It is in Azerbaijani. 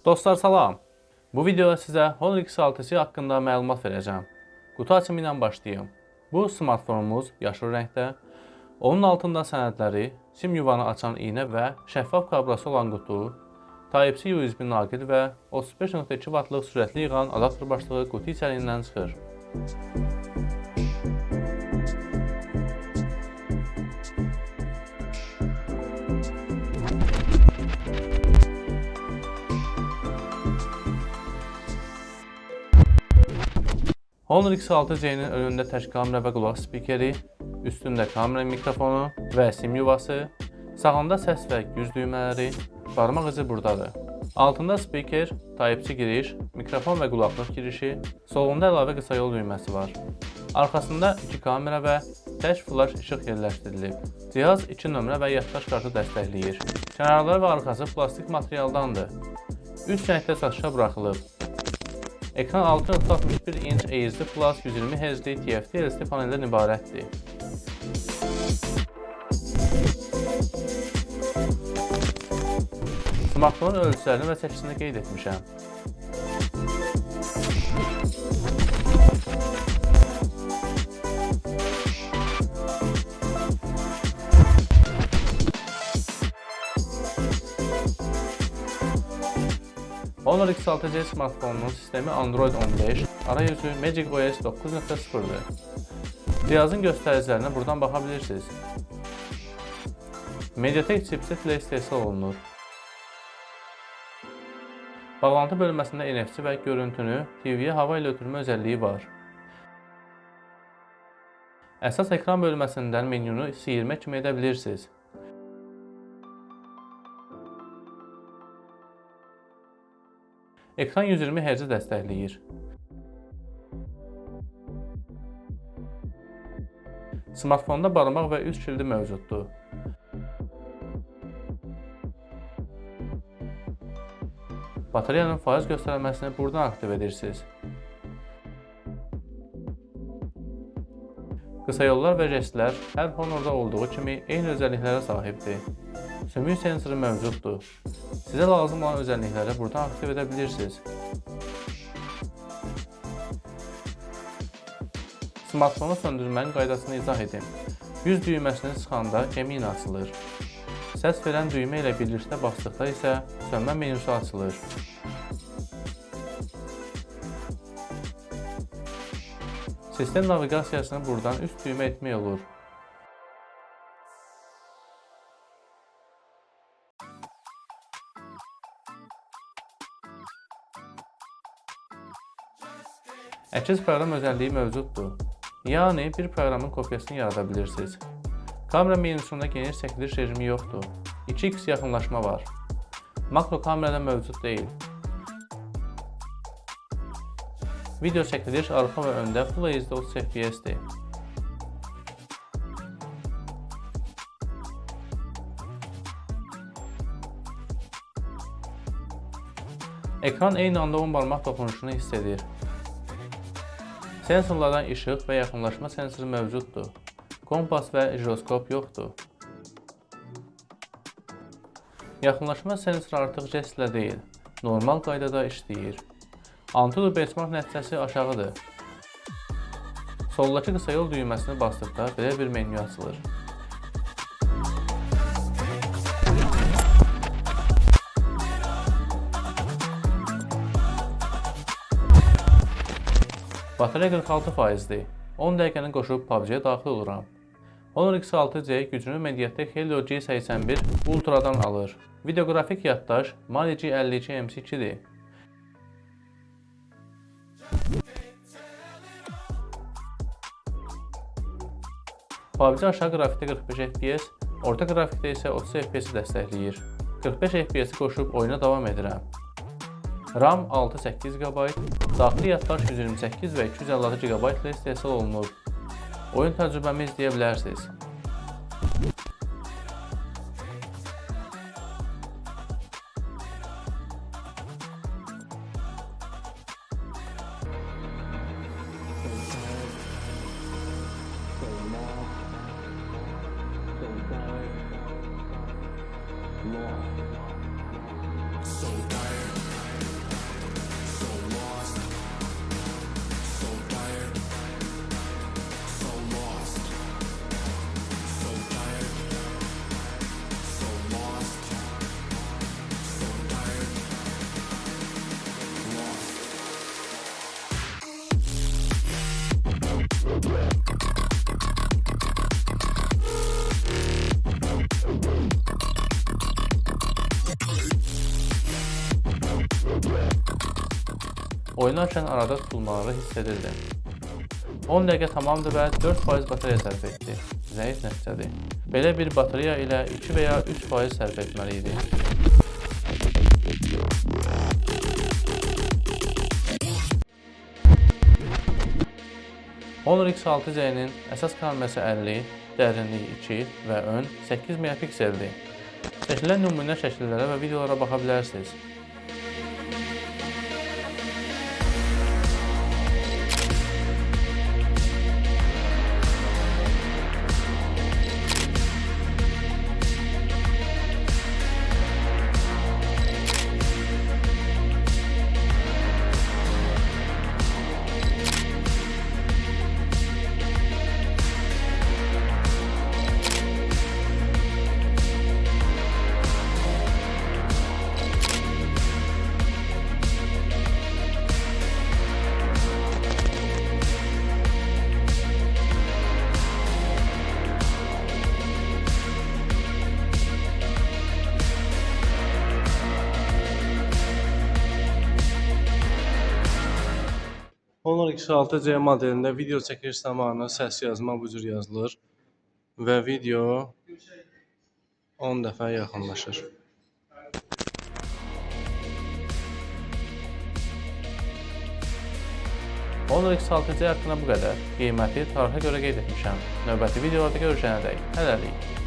Dostlar salam! Bu videoda sizə Honor X6c haqqında məlumat verəcəm. Qutu açımı ilə başlayım. Bu smartfonumuz yaşıl rəngdə, onun altında sənədləri, sim yuvanı açan iynə və şəffaf kabrası olan qutu, Type-C USB naqil və 35.2 Vtlıq sürətli yığan adaptör başlığı qutu içəriyindən çıxır. Honor X6c-nin önündə tək kamera və qulaq spikeri, üstündə kamera mikrofonu və sim yuvası, sağında səs və güc düymələri, barmaq izi buradadır. Altında spiker, Type-C giriş, mikrofon və qulaqlıq girişi, solunda əlavə qısa yol düyməsi var. Arxasında iki kamera və tək flash işıq yerləşdirilib. Cihaz 2 nömrə və yaddaş kartı dəstəkləyir. Kənarları və arxası plastik materialdandır. 3 rəngdə satışa buraxılıb. Ekran 6.61 inç HD Plus 120 Hz-lik TFT LCD paneldən ibarətdir. Smartfonun ölçülərini və çəkisini qeyd etmişəm. Honor X6c smartfonunun sistemi Android 15, arayüzü Magic OS 9.0-dır. Cihazın göstəricilərinə buradan baxa bilirsiniz. MediaTek chipset ilə istehsal olunur. Bağlantı bölməsində NFC və görüntünü TV-yə hava ilə ötürmə özəlliyi var. Əsas ekran bölməsindən menyunu siyirmə kimi edə bilirsiniz. Ekran 120 Hz dəstəkləyir. Smartfonda barmaq və üz kilidi mövcuddur. Batareyanın faiz göstərməsini buradan aktiv edirsiniz. Qısa yollar və jestlər hər Honor'da olduğu kimi eyni özəlliklərə sahibdir. Sümük sensoru mövcuddur. Sizə lazım olan özəllikləri buradan aktiv edə bilirsiniz. Smartfonu söndürmənin qaydasını izah edim. Yüz düyməsini sıxanda Gemini açılır. Səs verən düymə ilə birlikdə basdıqda isə sönmə menyusu açılır. Sistem naviqasiyasını buradan üst düymə etmək olur. Əkiz proqram özəlliyi mövcuddur. Yəni, bir proqramın kopyasını yarada bilirsiniz. Kamera menyusunda geniş çəkiliş rejimi yoxdur. 2x yaxınlaşma var. Makro kamerada mövcud deyil. Video çəkiliş arxa və öndə Full HD 30 FPS-dir. Ekran eyni anda 10 barmaq toxunuşunu hiss edir. Sensorlardan işıq və yaxınlaşma sensoru mövcuddur. Kompas və jiroskop yoxdur. Yaxınlaşma sensoru artıq jestlə deyil, normal qaydada işləyir. Antutu benchmark nəticəsi aşağıdır. Soldakı qısa yol düyməsini basdıqda belə bir menyu açılır. Batareya 46%-dir. 10 dəqiqəni qoşub PUBG-yə daxil oluram. Honor X6c gücünü MediaTek Helio G81 Ultra'dan alır. Videoqrafik yaddaş Mali G52 MC2-dir. PUBG aşağı qrafikdə 45 FPS, orta qrafikdə isə 30 FPS-i dəstəkləyir. 45 FPS-i qoşub oyuna davam edirəm. RAM 6-8 GB, daxili yaddaş 128 və 256 GB ilə istehsal olunur. Oyun təcrübəmi izləyə bilərsiniz. So tired, so lost, so tired, Oynarkən arada tutulmaları hiss edirdim. 10 dəqiqə tamamdır və 4% batareya sərf etdi. Zəif nəticədir. Belə bir batareya ilə 2 və ya 3% sərf etməli idi. Honor X6C-nin əsas kamerası 50, dərinliyi 2 və ön 8 megapikseldir. Çəkilən nümunə şəkillərə və videolara baxa bilərsiniz. Honor X6C modelində video çəkiliş zamanı səs yazma bu cür yazılır və video 10 dəfə yaxınlaşır. Honor X6C haqqında bu qədər. Qiyməti tarixə görə qeyd etmişəm. Növbəti videolarda görüşənədək hələlik.